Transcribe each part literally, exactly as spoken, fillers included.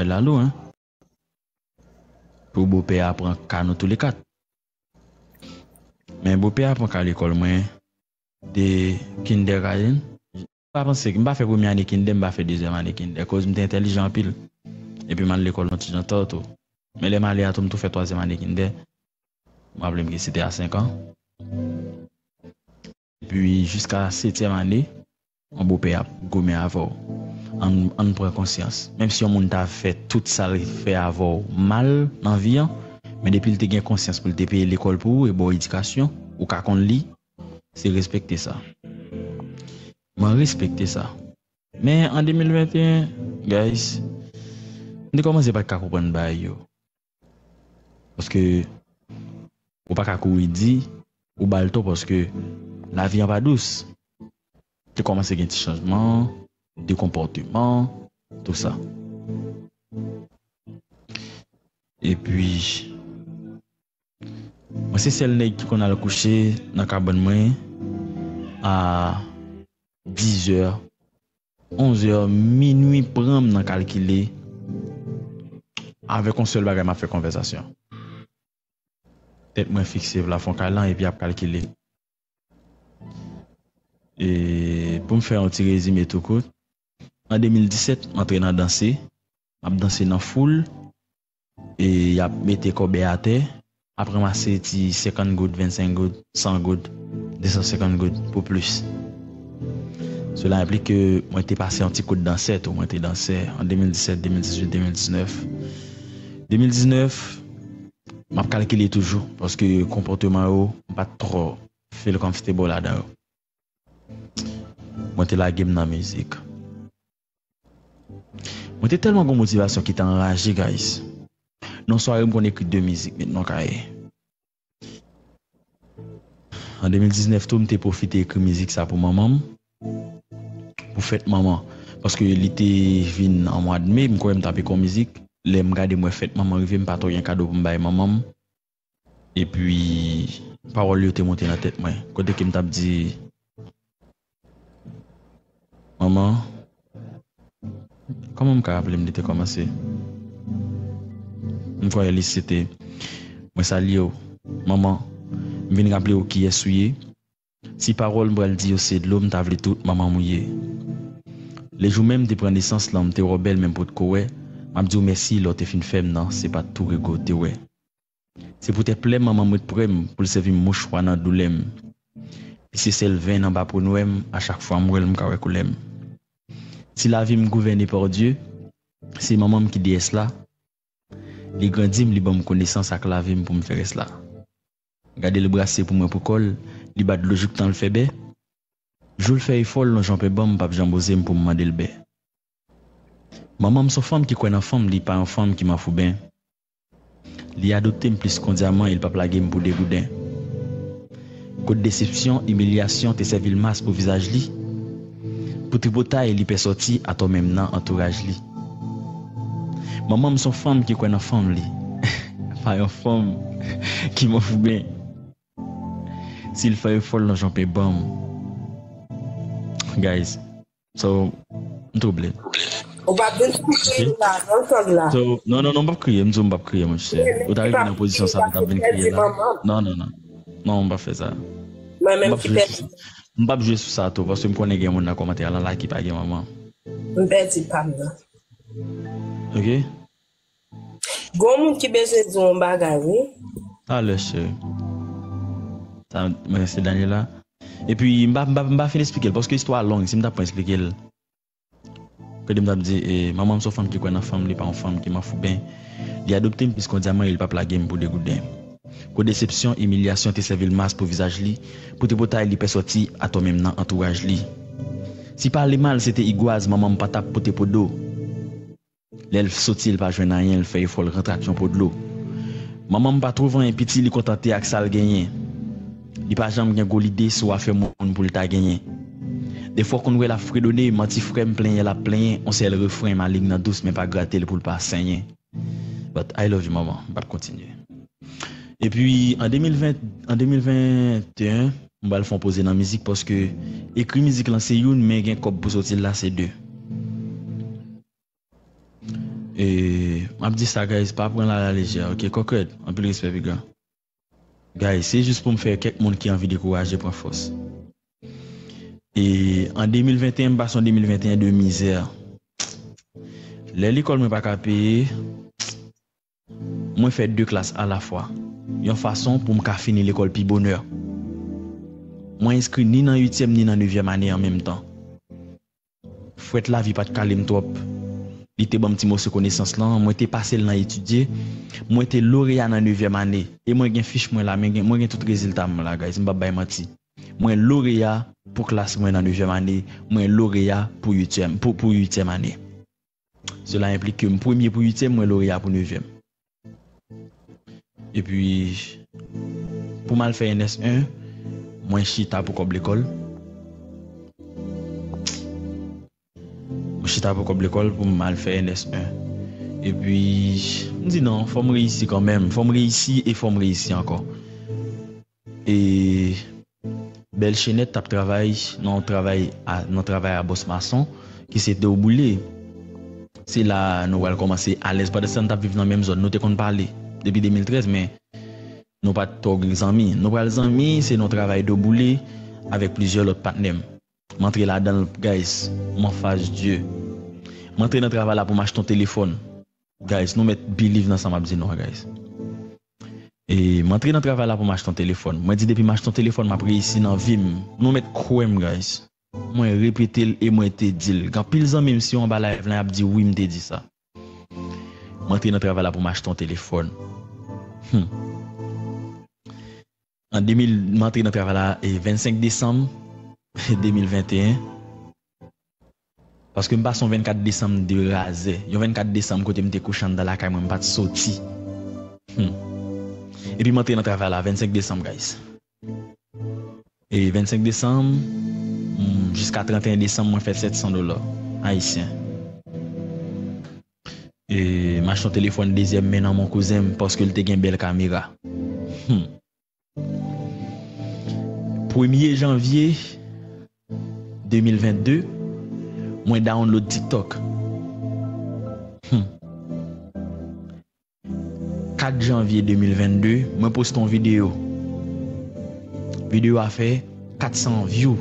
Lalou, hein. Pou bopè a pran ka nou tou le kat. Men bopè a pran ka lekòl mwen de kindergarten. M pa panse, m pa fè premye ane kinder, m pa fè dezyèm ane kinder, koz m te entèlijan anpil. Epi m al lekòl yon ti jan ta tou. Men lè m ale a tou, m tou fè twazyèm ane kinder. M raple m ke se te a senk an. Epi jiska setyèm ane, yon bopè ap goumen avè w. Ann, ann pran konsyans. Menm si yon moun ta fè tout sa l fè avè w mal nan vi an, men depi l te gen konsyans pou l te peye lekòl pou ou e ba w edikasyon, ou ka konn li, se respekte sa. Mwen respekte sa. Men an de mil venteyen, guys, m te kòmanse pa t ka konprann bagay yo. Paske ou pa ka kouri di, ou ba l tò paske lavi an pa dous. Te kòmanse gen ti chanjman de konpòteman, tou sa. Epi, mwen se sèl nèg ki konn al kouche nan kabann mwen a dizè, onzè, minui pran m nan kalkile avèk yon sèl bagay m ap fè konvèsasyon. Tèt mwen fikse plafon kay lan epi ap kalkile. E pou m fè yon ti rezime tou kout, an de mil disèt, m antre nan danse. M ap danse nan foul, e y ap mete kòbèy atè, m ap ranmase ti senkant goud, vennsenk goud, san goud, de san senkant goud pou plis. Sela enplike ke mwen te pase yon ti kout dansè tou. Mwen te dansè an de mil disèt, de mil dizuit, de mil diznèf. De mil diznèf, m ap kalkile toujou, paske konpòteman yo, m pa t twò feel comfortable ladan yo. Mwen te lage m nan mizik. Mwen te tèlman gen motivasyon ki te anraje, guys. Nan sware, m konn ekri de mizik, met nan kaye. An de mil diznèf tou, m te pwofite ekri mizik sa pou manman m, pou fèt manman. Paske li te vin an mwa de me, m kwè m t ap ekri yon mizik. Lè m gade, m wè fèt manman rive, m pa twò gen kado pou m bay manman m. Epi, pawòl yo te monte nan tèt mwen. Kote ke m t ap di, "Manman, kòman m ka raple m li te kòmanse?" M kwè li se te, "Mwen salye w, manman. M vin raple w kiyès ou ye. Si pawòl m pral di yo se dlo, m ta vle tout manman m ou ye. Lejou menm m te pran nesans lan, m te wè w bèl, men m potko wè. M ap di w mèsi lè w te fin fè m nan, se pa t tou rego w te wè." Se poutèt plè manman m ret pre m pou l sèvi m mouchwa nan doulè m. Li se sèl venn anba po nwè m, a chak fwa m wè l, m ka wè koulè m. Si lavi m gouvène pa Dye, se manman m ki deyès la. Li grandi m, li ban m konesans ak lavi m pou m fè rès la. Gade l brase pou mwen pou kò l, li bat dlo jouktan l fè bè. Jou l fè efò l lonje yon pen ban m, p ap janm oze m pou m mande l bè. Manman m se yon fanm ki kwè nan fanm, li pa yon fanm ki manfouben. Li adopte m plis kon dyaman e l p ap lage m pou degouden. Kote desepsyon, imilyasyon te sèvi l mas pou vizaj li. Pou tripotay, li pè sòti atò menm nan antouraj li. Manman m se yon fanm ki kwè nan fanm li, pa yon fanm ki manfouben. Si l fè efò l lonje yon pen ban m. Guys, so, m twouble. Ou pa vin sou kriye la, nan tòg la. So, non, non, non, m p ap kriye, m di w m p ap kriye, monchè. Ou ta rive nan pozisyon sa, ou ta vin kriye la. Non, non, non. Non, m p ap fè sa. Mwen menm ki pèdi. M p ap jwe sou sa tou, paske m konnen gen moun nan kòmantè a la ki pa gen manman. M pèdi pa m nan. Ok? Gon moun ki bezwen di w yon bagay, wi. Talè, cheri. Sa, mwen se Daniela. Epi, m pa, m pa, m pa fin esplike l, paske istwa a long, si m ta pran esplike l. Kote m t ap di, e, manman m se yon fanm ki kwè nan fanm, li pa yon fanm ki manfouben. Li adopte m plis kon dyaman e li p ap lage m pou degouden. Kote desepsyon, imilyasyon te sèvi l mas pou vizaj li, pou tripotay li pè sòti atò menm nan antouraj li. Si pale mal se te igwaz, manman m pa t ap pote po do. Lè l soti, l pa jwenn anyen, l fè efò, l rantre ak yon po dlo. Manman m pa twouve anyen piti, li kontante ak sa l genyen. Li pa janm gen gwo lide sou afè moun pou l ta genyen. Defwa w konn wè l ap fredone, manti frè m, plenyen l ap plenyen, yon sèl refren, maling nan dous, men pa grate l pou l pa senyen. But I love you, manman. M p ap kontinye. Epi, an de mil ven, an de mil venteyen, m pral fè yon poze nan mizik, paske ekri mizik lan se youn, men gen kòb pou soti l la, se de. E, m ap di sa, guys, pa pran l alalejè, ok? Kòkrèd, anpil respè, piga. Guys, se jis pou m fè kèk moun ki anvi dekouraje pran fòs. E an de mil venteyen, m pase yon de mil venteyen de mizè. Lè lekòl mwen pa ka peye, mwen fè de klas alafwa, yon fason pou m ka fini lekòl pi bonè. Mwen enskri ni nan uityèm ni nan nevyèm ane an menm tan. Fwèt lavi pa t kale m twòp. Li te ban m ti moso konesans lan, mwen te pase l nan etidye. Mwen te loreya nan nevyèm ane. E mwen gen fich mwen la, men gen, mwen gen tout rezilta mwen la, guys, m p ap bay manti. Mwen loreya pou klas mwen nan nevyèm ane, mwen loreya pou uityèm, pou, pou uityèm ane. Sela enplike m premye pou uityèm, mwen loreya pou nevyèm. Epi, pou m al fè N S en, mwen chita pou kòb lekòl. Mwen chita pou kòb lekòl pou m al fè N S en. Epi, m di non, fò m reyisi kanmenm. Fò m reyisi e fò m reyisi ankò. E Bèl Chenèt t ap travay nan yon travay a, nan travay a bòs mason, ki se Doboule. Se la nou pral kòmanse alèz. Pandan se tan, n t ap viv nan menm zòn. Nou te konn pale depi de mil trèz, men nou pa t twò gen zanmi. Nou pral zanmi, se nan travay Doboule avèk plizyè lòt patnè m. M antre ladan l, guys, m anfas Dye. M antre nan travay la pou m achte yon telefòn. Guys, nou mèt believe nan sa m ap di nou an, guys. E m antre nan travay la pou m achte yon telefòn. Mwen di depi m achte yon telefòn, m ap reyisi nan vi m. Nou mèt kwè m, guys. Mwen repete l e mwen te di l. Gen anpil zanmi m, si yo anba live la, y ap di wi, m te di sa. M antre nan travay la pou m achte yon telefòn. Hmm. An de mil, m antre nan travay la, e vennsenk desanm de mil venteyen. Paske m pase yon vennkat desanm de razè. Yon vennkat desanm kote m te kouche anndan lakay mwen, m pa t soti. Hmm. Epi m antre nan travay la, vennsenk desanm, guys. E vennsenk desanm, mm, jiska trannteyen desanm, mwen fè sèt san dola ayisyen. E m achte yon telefòn dezyèm men nan men yon kouzen m, paske l te gen bèl kamera. Hmm. Premye janvye de mil vennde, mwen download TikTok. Hmm. Kat janvye de mil vennde, mwen poste yon videyo. Videyo a fè kat san view.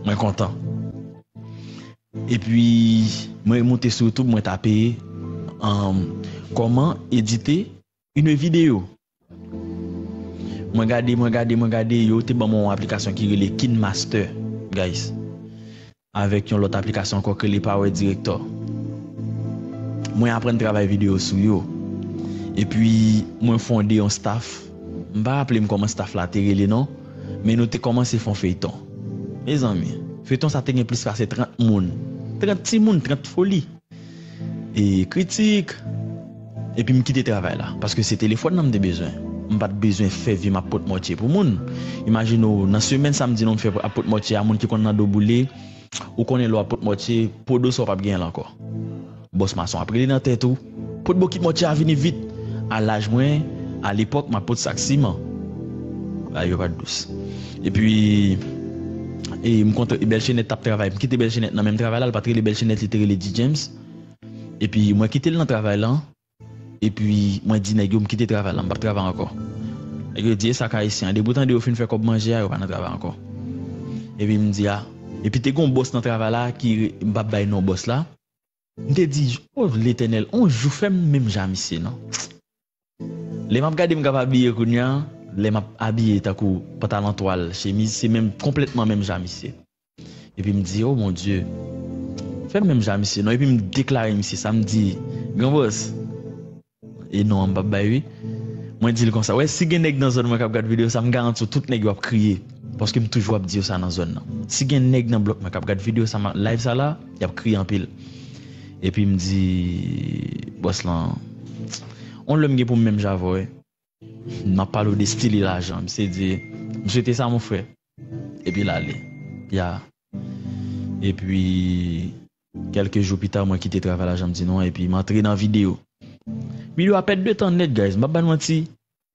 Mwen kontan. Epi, mwen monte sou YouTube, mwen tape, um, kòman edite une vidéo. Mwen gade, mwen gade, mwen gade, yo te ban mwen yon aplikasyon ki rele KineMaster, guys. Avèk yon lòt aplikasyon ankò ki rele Power Director. Mwen aprann travay videyo sou yo. Epi, mwen fonde yon staff. M pa raple m kòman staff la te rele non, men nou te kòmanse fè yon feyton. Mezanmi, feyton sa te gen plis pase trant moun. Trant timoun, trant foli. E kritik. Epi m kite travay la, paske se telefòn nan m te bezwen. M pa t bezwen fè vi m ap pot mòtye pou moun. Imajine w, nan semèn sa m di nou m fè ap pot mòtye a, moun ki konn nan Doboule, ou konnen lè w ap pot mòtye, po do sa w p ap genyen l ankò. Bòs mason ap rele nan tèt ou, pot bokit mòtye a vini vit. A laj mwen, a lepòk, m ap pot sak siman. Bagay yo pa t dous. Epi, e m kontre Bèl Chenèt t ap travay. M kite Bèl Chenèt nan menm travay la, l pa t rele Bèl Chenèt, li te rele D James. Epi mwen kite l nan travay lan. Epi mwen di nèg yo m kite travay lan, m p ap travay ankò. Nèg yo di, e sa k ayisyen an, depi w tande yo fin fè kòb manje a, yo pa nan travay ankò. Epi m di, a. Epi te gen yon bòs nan travay la ki, m p ap bay non bòs la. M te di, o Letènèl, on jou fè m menm jan misye non. Lè m ap gade m k ap abiye kounye a, lè m ap abiye tankou pantalon twal, chemiz, se menm, konplètman menm jan misye. Epi m di, o Bondye, fè m menm jan misye non. Epi m deklare misye sa, m di, gran bòs, e non an m p ap bay wi. Mwen di l konsa, wè, si gen nèg nan zòn mwen k ap gad videyo sa, m garanti w tout nèg yo ap kriye. Paske m toujou ap di yo sa nan zòn nan. Si gen nèg nan blòk mwen k ap gad videyo sa, live sa la, y ap kriye anpil. Epi m di, bòs lan, on lè m gen pou m menm jan avè w, wi. M ap pale w de style lajan. Misye di, m swete sa, mon frè. Epi l ale. Ya. Epi, kèlke jou pita, mwen kite travay lajan, m di non, epi m antre nan videyo. Videyo a pèt de tan nèt, guys. M p ap ba n manti.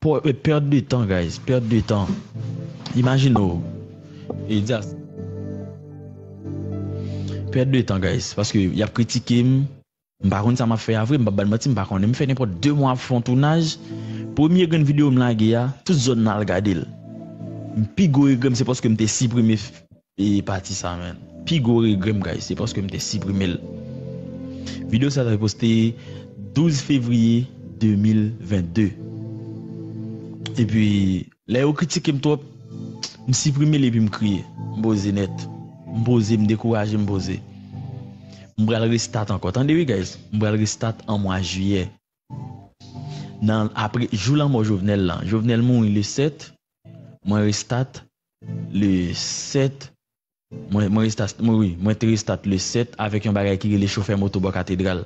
Pèt de tan, guys. Pèt de tan. Imajine w. E dyas. Pèt de tan, guys. Paske y ap kritike m. M pa konn sa m ap fè a vre, m p ap ba n manti, m pa konnen. M fè nenpòt de mwa ap fè yon tounaj. Premye grenn videyo m lage a, tout zòn nan al gade l. M pi gwo regrè m se paske m te siprime f- e pati sa, man. Pi gwo regrè m, guys, se paske m te siprime l. Videyo sa a te poste douz fevriye de mil vennde. Epi, lè yo kritike m twòp, m siprime l epi m kriye. M poze nèt. M poze, m dekouraje, m poze. M pral restart ankò. Tande wi, guys. M pral restart an mwa jiyè. Nan, apre, jou lanmò Jovenel lan. Jovenel mouri le sèt. Mwen restart le sèt. Mwen, mwen restart, mwen, wi, mwen te restart le sèt avèk yon bagay ki rele chofè moto bò katedral.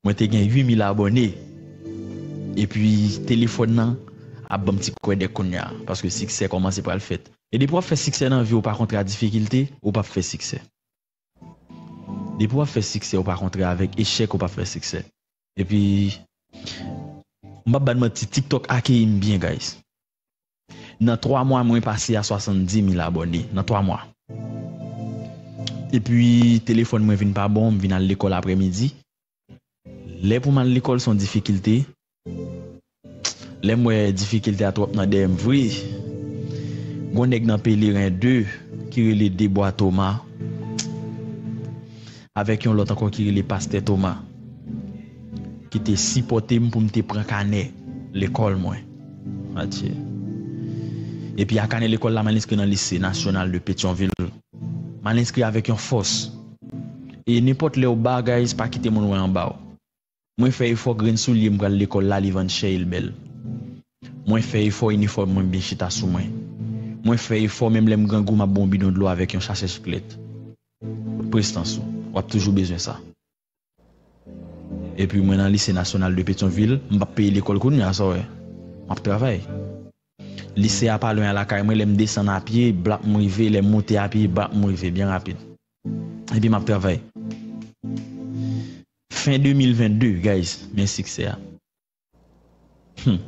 Mwen te gen uit mil abòne. Epi, telefòn nan ap ban m ti kwèdèk kounye a, paske siksè kòmanse pral fèt. E depi w ap fè siksè nan vi w, ou pa kontre a difikilte, ou p ap fè siksè. Depi w ap fè siksè, ou pa kontre avèk echèk, ou p ap fè siksè. Epi, m p ap ba n manti, TikTok akeyi m byen, guys. Nan twa mwa, mwen pase a swasanndis mil abòne. Nan twa mwa. Epi, telefòn mwen vin pa bon, m vin al lekòl aprèmidi. Lè pou m al lekòl se yon difikilte. Lè m wè difikilte a twòp nan dèyè m vre, gon nèg nan Pelerin de ki rele Debwa Toma, avèk yon lòt ankò ki rele Pastè Toma, ki te sipòte m pou m te pran kanè lekòl mwen. Adye. Epi a kanè lekòl la, m al enskri nan Lise Nasyonal de Petyonvil. M al enskri avèk yon fòs. E nenpòt lè w ba, guys, pa kite moun wè anba w. Mwen fè efò, grenn soulye m pral lekòl la, li vann chè e l bèl. Mwen fè efò, inifòm mwen byen chita sou mwen. Mwen fè efò, menm lè m grangou, m ap ba w bidon dlo avèk yon sachè chiklèt. Prestans ou, w ap toujou bezwen sa. Epi mwen nan Lise Nasyonal de Petyonvil, m p ap peye lekòl kounye a, sa w wè. M ap travay. Lise a pa lwen a lakay mwen, lè m desann a pye, blap m rive, lè m moute a pye, blap m rive, byen rapid. Epi m ap travay. Fen de mil vennde, guys, men siksè a. Hmm.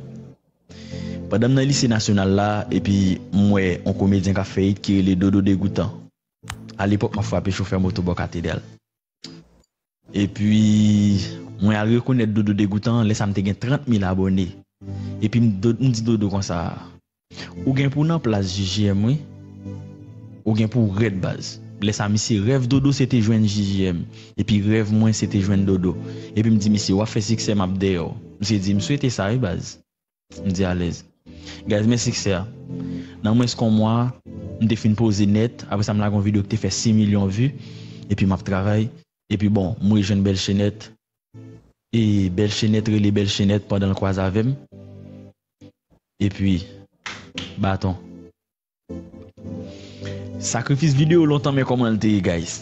Pandan m nan Lise Nasyonal la, epi m wè yon komedyen k ap fè it ki rele Dodo Degoutan. Alepòk, m ap frape chofè moto bò katedral. Epi, mwen al rekonèt Dodo Degoutan, lè sa m te gen trant mil abòne. Epi m, do, m di Dodo konsa, ou gen pou w nan plas J J M, wi. Ou gen pou w rèd, baz. Lè sa, misye, rèv Dodo se te jwenn J J M. Epi rèv mwen se te jwenn Dodo. Epi m di misye, w ap fè siksè, m ap dèyè w. Misye di, m swete sa, wi, baz. M di alèz. Guys, men siksè a. Nan mwens ke yon mwa, m te fin poze nèt. Apre sa, m lage yon videyo ki te fè sis milyon vi. Epi m ap travay. Epi bon, m rejwenn Bèl Chenèt. E Bèl Chenèt rele Bèl Chenèt pandan l kwaze avè m. Epi, baton. Sakrifis videyo lontan, men kòman l te ye, guys.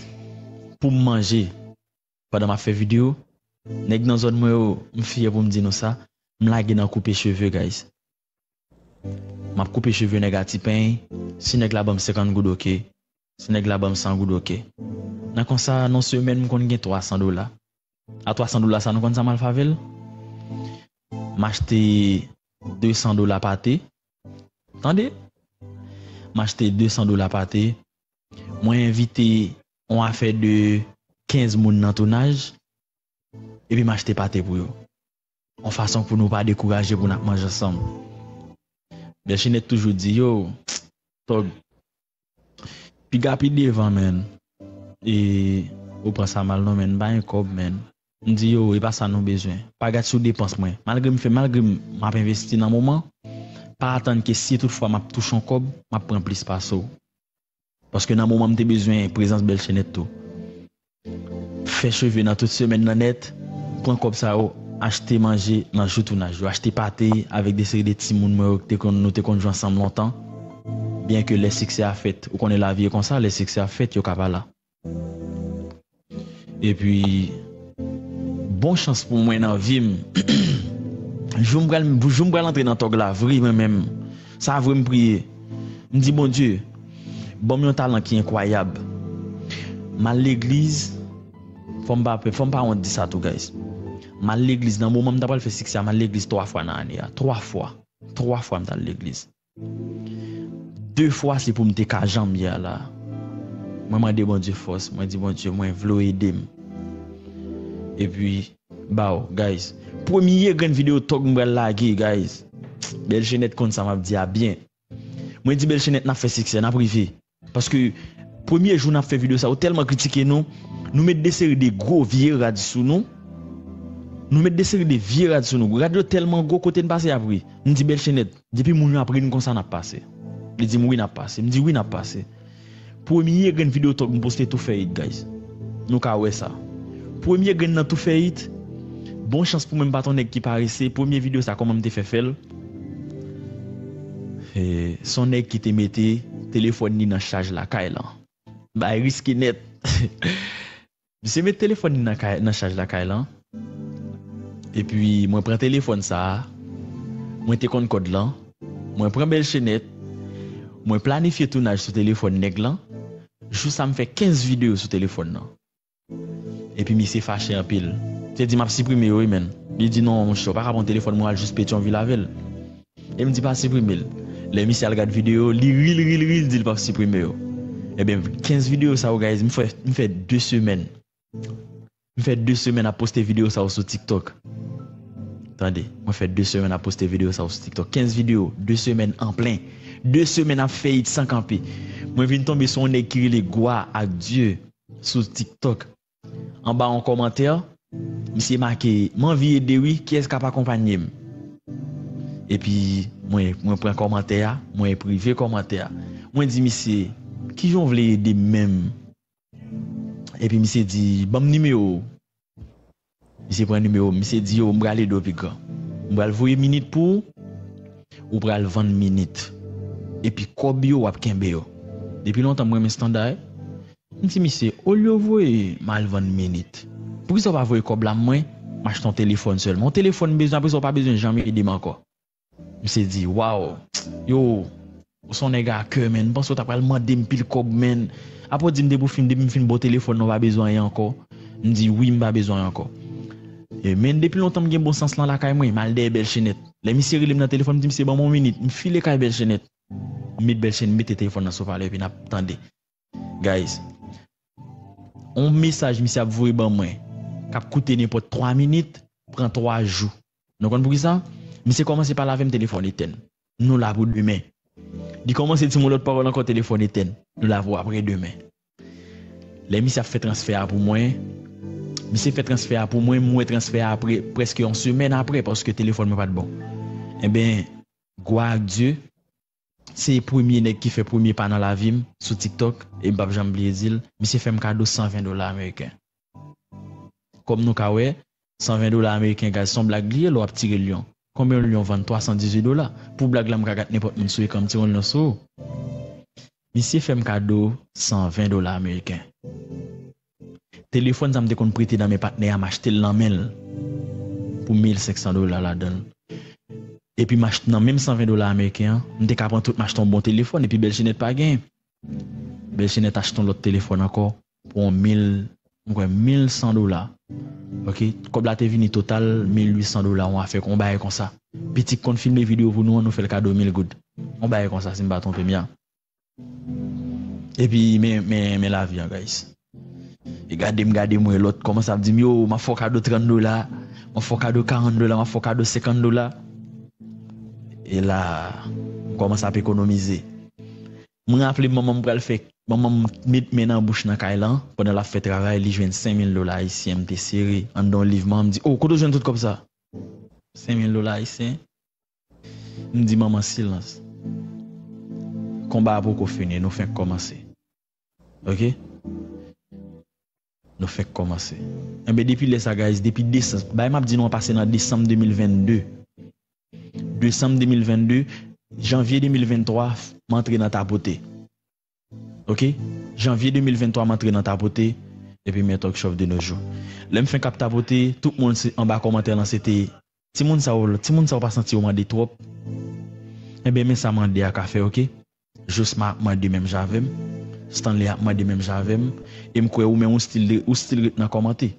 Pou m manje, pandan m ap fè videyo, nèg nan zòn mwen yo, m fyè pou m di nou sa, m lage nan koupe cheve, guys. M ap koupe cheve nèg a ti peny, si nèg la ban m senkant goud, oke. Si nèg la ban m san goud, oke. Nan konsa, nan semèn, m konn gen twa san dola. A twa san dola sa, nou konn sa m al fè avè l? M achte de san dola pate. Tande? M achte de san dola pate. Mwen envite yon afè de kenz moun nan tounaj. Epi m achte pate pou yo. Yon fason pou nou pa dekouraje pou n ap manje ansanm. Bèl Chenèt toujou di, yo, Tòg, piga pi devan, man. E, ou pran sa mal non, man. M pa gen kòb, man. M di, yo, e pa sa nou bezwen. Pa gad sou depans mwen. Malgre m fè, malgre m, m ap envesti nan moman, pa atann ke si toutfwa m ap touche yon kòb, m ap pran plis pase w. Paske nan moman m te bezwen prezans Bèl Chenèt tou. Fè cheve nan tout semèn nan nèt, pran kòb sa yo, achte manje nan jou tounaj yo, achte pate avèk de seri de timoun mwen yo ki te konn, nou te konn jwe ansanm lontan. Byen ke lè siksè a fèt, ou konnen lavi e konsa, lè siksè a fèt, yo ka pa la. Epi, bon chans pou mwen nan vi m. Jou m pral, jou m pral antre nan tòg la vre, mwen menm. Sa vre m priye. M di, Bondye, ban m yon talan ki enkwayab. M al legliz, fò m pa pè, fò m pa wont di sa tou, guys. M al legliz, nan moman m ta pral fè siksè a, m al legliz twa fwa nan ane a. Twa fwa. Twa fwa m t al legliz. De fwa se pou m te ka jan m ye a la. Mwen mande Bondye fòs, mwen di, Bondye, mwen vle w ede m. Epi, baw, guys. Premye grenn videyo tòg m pral lage, guys. Bèl Jenèt konn sa m ap di a byen. Mwen di Bèl Jenèt n ap fè siksè, n ap rive. Paske premye jou n ap fè videyo sa, yo tèlman kritike nou, nou met de seri de gwo vye rad sou nou. Nou met de seri de vye rad sou nou. Rad yo tèlman gwo, kote n pase y ap ri. M di Bèl Jenèt, depi moun yo ap ri n konsa n ap pase. Li di m wi n ap pase. M di wi n ap pase. Premye grenn videyo tòg m poste tou fè it, guys. Nou ka wè sa. Premye grenn nan tou fè it. Bon chans pou mwen m pa t yon nèg ki parese. Premye videyo sa kòman m te fè fè l. E, se yon nèg ki te mete telefòn li nan chaj lakay lan. Bay riske nèt. Misye met telefòn li nan kay, nan chaj lakay lan. Epi mwen pran telefòn sa a. Mwen te konn kòd lan. Mwen pran Bèl Jenèt. Mwen planifye tounaj sou telefòn nèg lan. Jou sa m fè kenz videyo sou telefòn nan. Epi misye fache anpil. Misye di m ap siprime yo wi, menn. Li di non, monchè, ou pa ka pran telefòn mwen al jis Petyonvil avè l. E m di pa siprime l. Lè misye al gad videyo, li ri, l ri, l ri, l di l p ap siprime yo. Ebyen, kenz videyo sa yo, guys, m fè, m fè de semèn. M fè de semèn ap poste videyo sa yo sou TikTok. Tande, mwen fè de semèn ap poste videyo sa yo sou TikTok. Kenz videyo, de semèn an plen. De semèn ap fè it san kanpe. Mwen vin tonbe sou yon nèg ki rele Gwa ak Dye sou TikTok. Anba yon kòmantè, misye make, "M anvi ede wi, kiyès k ap akonpanye m?" Epi mwen, mwen pran kòmantè a, mwen enprive kòmantè a. Mwen di misye, "Kijan w vle ede m menm?" Epi misye di, "Ban m nimewo w." Misye pran nimewo m, misye di, "Yo, m pral ede w pi gran. M pral voye minit pou ou, ou pral vann minit. Epi kòb yo, w ap kenbe yo." Depi lontan, m renmen estanda, wi. M di misye, "Olye w voye m al vann minit, poukisa w pa voye kòb la mwen, m achte yon telefòn sèlman? Yon telefòn m bezwen, apre sa, w pa bezwen janm ede m ankò." Misye di, "Waw, yo, ou se yon nèg a kè, menn. M panse w ta pral mande m pil kòb, menn. Apre w di m depi w fin, depi m fin ba w telefòn nan, w pa bezwen anyen ankò." M di, "Wi, m pa bezwen anyen ankò." E, menn, depi lontan m gen bon sans lan lakay mwen, m al dèyè Bèl Jenèt. Lè misye rele m nan telefòn, m di, "Misye, ban m yon minit." M file kay Bèl Jenèt. M met Bèl Jenèt, m mete telefòn nan sou palè, epi n ap tande. Guys, yon mesaj misye ap voye ban mwen, k ap koute nenpòt twa minit, pran twa jou. Nou konn poukisa? Misye kòmanse pale avè m, telefòn etèn. Nou la pou demen. Li kòmanse di m yon lòt pawòl ankò, telefòn etèn. Nou la pou apre demen. Lè misye ap fè transfè a pou mwen, misye fè transfè a pou mwen, m wè transfè a apre, prèske yon semèn apre, paske telefòn mwen pa t bon. Enben, Gwa ak Dye, se premye nèg ki fè premye pa nan lavi m sou TikTok, e m p ap janm bliye di l, misye fè m kado san ven dola ameriken. Kòm nou ka wè, san ven dola ameriken, guys, se yon blag li ye, lè w ap tire lyon. Konbyen yon lyon vann? Twa san dizuit dola. Pou blag la, m ka gad nenpòt moun sou ekran, m tire yon lyon sou ou. Misye fè m kado san ven dola ameriken. Telefòn sa m te konn prete nan men patnè a, m achte l nan men l pou mil senk san dola ladan l. Epi m achte nan menm san ven dola ameriken an, m te ka pran tout, m achte yon bon telefòn, epi Bèl Jenèt pa genyen. Bèl Jenèt achte yon lòt telefòn ankò pou yon mil, m kwè mil san dola. Ok, kòb la te vini total mil uit san dola, yon afè, yon bagay konsa. Pitit konn filme videyo pou nou an, nou fè l kado mil goud. Yon bagay konsa, si m pa twonpe m, ya. Epi, men, men, men lavi an, guys. E gade m, gade m wè lòt kòmanse ap di m, "Yo, m ap fè w kado trant dola, m ap fè w kado karant dola, m ap fè w kado senkant dola." E la, m kòmanse ap ekonomize. M raple manman m pral fè, manman m met men nan bouch nan kay lan, pandan l ap fè travay, li jwenn senk mil dola ayisyen, m te sere, anndan yon liv, manman m di, "O, kote w jwenn tout kòb sa?" Senk mil dola ayisyen. M di, "Manman, silans. Konba a poko fini, nou fenk kòmanse." Ok? Nou fenk kòmanse. Enben, depi lè sa, guys, depi desanm, bagay m ap di nou an pase nan desanm de mil vennde. Desanm de mil vennde, janvye de mil venntwa, m antre nan tapote. Ok? Janvye de mil venntwa, m antre nan tapote, epi men Talk Show de nos jours. Lè m fenk ap tapote, tout moun se, anba kòmantè lan, se te, "Timoun sa yo, timoun sa yo pa santi yo mande twòp?" Enben, men sa mande a ka fè, ok? Josma ap mande menm jan avè m. Stanley ap mande menm jan avè m. E m kwè ou menm ou still, ou still ret nan kòmante.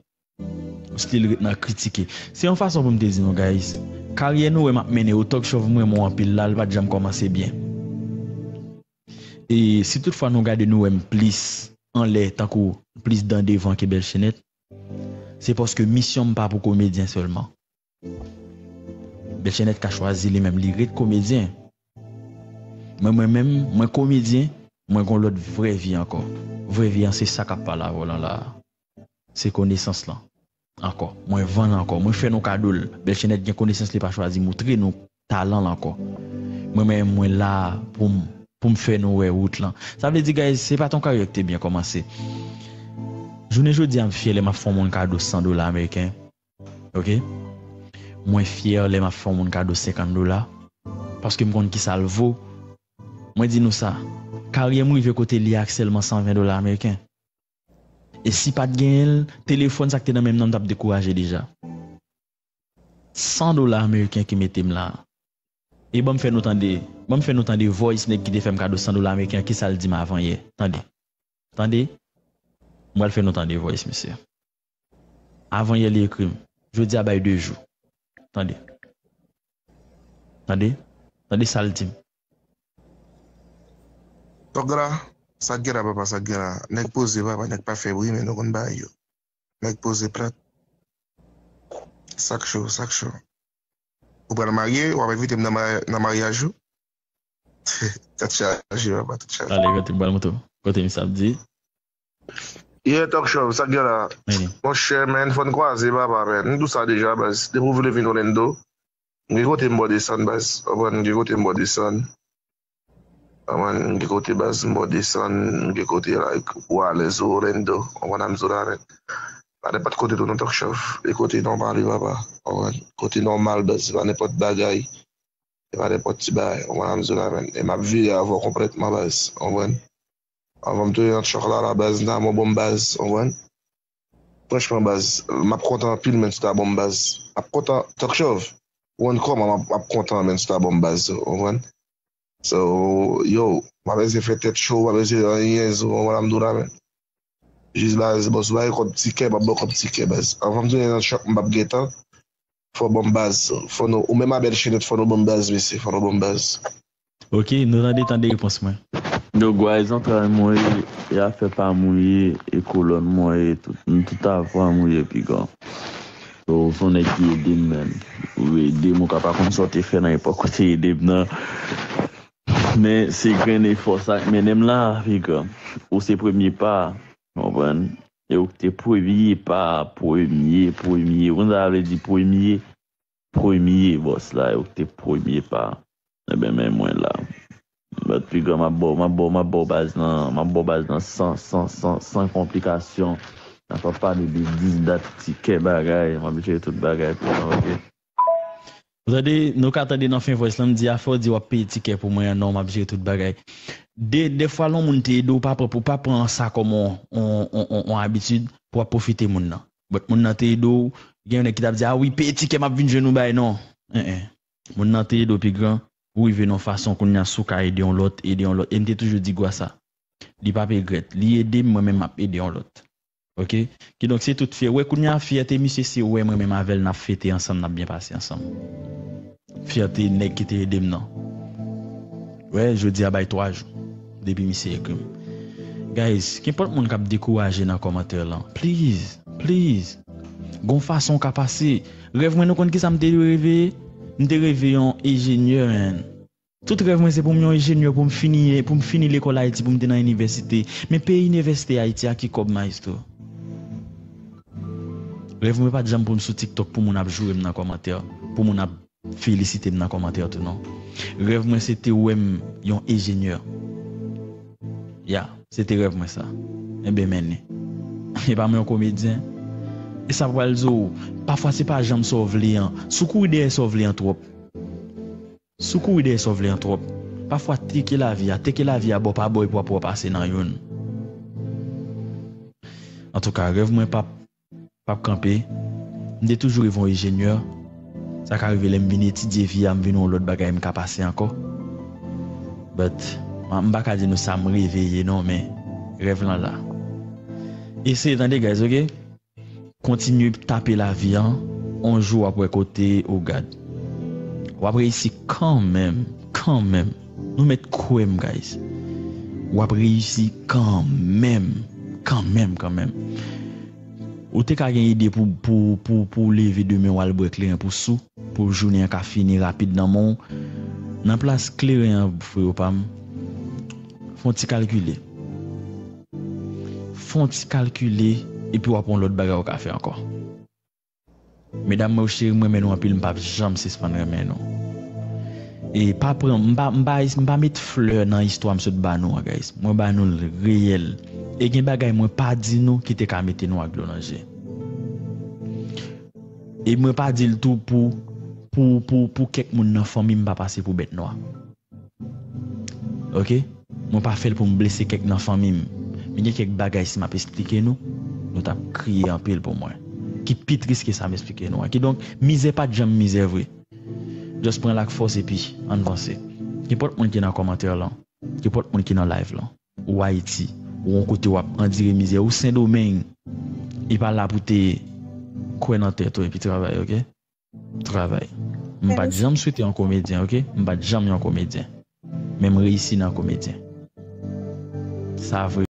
Ou still ret nan kritike. Se yon fason pou m te di nou, guys. Karyè nou wè m ap mennen yo, Talk Show m renmen w anpil la, l pa t janm kòmanse byen. E si toutfwa nou gade nou wè m plis anlè, tankou plis dan devan ke Bèl Chenèt, Se paske misyon m pa pou komedyen sèlman. Bèlchenèt ka chwazi li menm, li ret komedyen. Mwen, mwen menm, mwen komedyen, mwen gon lòt vrè vi ankò. Vrè vi an se sa k ap pale avè w lan la a. Se konesans lan. Ankò. Mwen vann ankò. Mwen fè nou kado l. Bèlchenèt gen konesans li pa chwazi moutre nou talan l ankò. Mwen menm, mwen la pou m, pou m fè nou wè wout lan. Sa vle di, guys, se pa t yon karyè ki te byen kòmanse. Jounen jodi a, m fyè lè m ap fè yon moun kado san dola ameriken. Ok? Mwen fyè lè m ap fè yon moun kado senkant dola. Paske m konn kisa l vo. Mwen di nou sa, karyè m rive kote li a ak sèlman san ven dola ameriken. E si pa t genyen l, telefòn sa k te nan men m nan, m t ap dekouraje deja. San dola ameriken ki mete m la. E ban m fè nou tande, ban m fè nou tande voice nèg ki te fè m kado san dola ameriken an, kisa l di m avan yè. Tande. Tande. M pral fè nou tande voice misye. Avan yè li ekri m. Jodi a bay de jou. Tande. Tande. Tande sa l di m. Tòg la, sa k gen la papa, sa k gen la. Nèg poze papa, nèg pa fè bri, men nou konn bagay yo. Nèg poze plat. Sa k cho, sa k cho. Ou pral marye, w ap envite m nan mary- nan maryaj ou? Tèt chaje papa, tèt chaje. Ale, kote m pral montre w. Kote misye ap di. Yeah, Talk Show, sa k gen la? Monchè, men, fò n kwaze papa, men. M di w sa deja, baz. Depi w vle vin Orlando, m gen kote m ba w desann, baz. Konprann, m gen kote m ba w desann. Konprann, m gen kote, baz, m ba w desann, m gen kote, like, ou alèz ou Orlando. Konprann sa m di w la, men. Pa nenpòt kote tou non, Talk Show. E kote nòmal wi, papa. Konprann? Kote nòmal, baz. Se pa nenpòt bagay. Se pa nenpòt ti bagay. Konprann sa m di w la, men. E m ap vire avè w konplètman, baz. Konprann? Anvan m tounen nan chòk la, la, baz, m ta renmen w ban m baz, w konprann? Franchman, baz, m ap kontan anpil, menn, si w ta ban m baz. M ap kontan, Talk Show, ou konn kòman m ap, m ap kontan, menn, si w ta ban m baz, w konprann? So, yo, m pa bezwen fè tèt cho, m pa bezwen anyen, w konprann sa m di w la, menn? Jis, baz, bon, si w pa gen kòb tikè, m ap ba w kòb tikè, baz. Anvan m tounen nan chòk, m p ap gen tan. Fò w ban m baz. Fò nou, ou menm a Bèlchenèt, fò nou ban m baz, mesye, fò nou ban m baz. Ok, nou tande, tande repons mwen. Yo, gway zantray mwen ye, e afè pa mwen ye, e kolòn mwen ye, tout, m tout avwa mwen ye, piga. So, ou se yon nèg ki ede m, menn. Ou ede m, ou ka pa konn sa w te fè nan epòk ou te ede m nan. Men, se grenn efò sa k mennen m la, piga. Ou se premye pa, w konprann? E ou k te premye pa, premye, premye. Ou konn sa sa vle di premye? Premye bòs la, yo te premye pa. Enben, men mwen la. But piga, m ap ba w, m ap ba w, m ap ba w baz nan, m ap ba w baz nan san, san, san, san konplikasyon. N ap ap pale de dis dat, tikè, bagay. M ap jere tout bagay pou nou, ok? Ou tande, nou ka tande nan fen voice lan, m di afè w di w ap peye tikè pou mwen an, non, m ap jere tout bagay. De, dèfwa lè yon moun te ede w, pa pran, ou pa pran sa kòm yon, yon, yon, yon, yon abitid pou w ap pwofite moun nan. But moun nan te ede w, gen yon nèg ki t ap di, a wi, peye tikè, m ap vin jwenn ou bay, non. En, en. Moun nan te ede w pi gran, ou rive nan yon fason kounye a si w ka ede yon lòt, ede yon lòt. E m te toujou di Gwa sa. Li p ap regrèt. Li ede m, mwen menm m ap ede yon lòt. Ok? Kidonk se tout fyè. Wè kounye a fyète misye se wè mwen menm avè l n ap fete ansanm, n ap byen pase ansanm. Fyète nèg ki te ede m nan. Wè, jodi a bay twa jou depi misye ekri m. Guys, kenpòt moun k ap dekouraje nan kòmantè lan, please, please. Gon fason w ka pase. Rèv mwen, nou konn kisa m te reve? M te reve yon enjenyè, man. Tout rèv mwen se pou m yon enjenyè, pou m fini, pou m fini lekòl Ayiti, pou m te nan inivèsite. Men peye inivèsite Ayiti a ki kòb, maestro? Rèv mwen pa t janm pou m sou TikTok pou moun ap joure m nan kòmantè, pou moun ap felisite m nan kòmantè tou non. Rèv mwen se te wè m yon enjenyè. Ya, se te rèv mwen sa. Enben men li. E pa m yon komedyen. E sa pral di w, pafwa se pa janm sa w vle an. Si w kouri dèyè sa w vle an twòp. Si w kouri dèyè sa w vle an twòp, pafwa teke lavi a, teke lavi a bò pa bò epi w ap wè w pase nan youn. Antouka, rèv mwen p ap, p ap kanpe. M te toujou reve yon enjenyè. Sa ka rive lè m vin etidye vi a, m vin yon lòt bagay m ka pase ankò. But, m, m pa ka di nou sa m reve ye non, men rèv lan la. Eseye tande, guys, ok? Kontinye tape lavi an, on jou w ap wè kote, oh God. W ap reyisi kanmenm, kanmenm. Nou mèt kwè m, guys. W ap reyisi kanmenm, kanmenm, kanmenm. Ou te ka gen ide pou, pou, pou, pou w leve demen w al bwè kleren pou sou, pou jounen an ka fini rapid nan men w. Nan plas kleren an, freyo pa m, fè yon ti kalkile. Fè yon ti kalkile, epi w ap wè yon lòt bagay ou ka fè ankò. Medam mwen yo cheri, m renmen nou anpil, m p ap janm sispann renmen nou. E pa pran, m pa, m pa, m pa met flè nan istwa m sot ba nou an, guys. Mwen ba nou l reyèl. E gen bagay mwen pa di nou ki te ka mete nou ak dlo nan je. E mwen pa di l tou pou, pou, pou, pou kèk moun nan fanmi m pa pase pou bèt nwa. Oke? Mwen pa fè l pou m blese kèk nan fanmi m. Men gen kèk bagay, si m ap esplike nou, nou t ap kriye anpil pou mwen. Ki pi tris ke sa m esplike nou an. Kidonk, mizè pa t janm mizè vre. Just pran l ak fòs epi ann vanse. Kenpòt moun ki nan kòmantè lan, kenpòt moun ki nan live lan, ou Ayiti, ou yon kote w ap andire mizè, ou Sendomeng, e pa la pou te kwè nan tèt ou epi travay, oke? Travay. M pa t janm swete yon komedyen, oke? M pa t janm yon komedyen. Men m reyisi nan komedyen. Sa vre.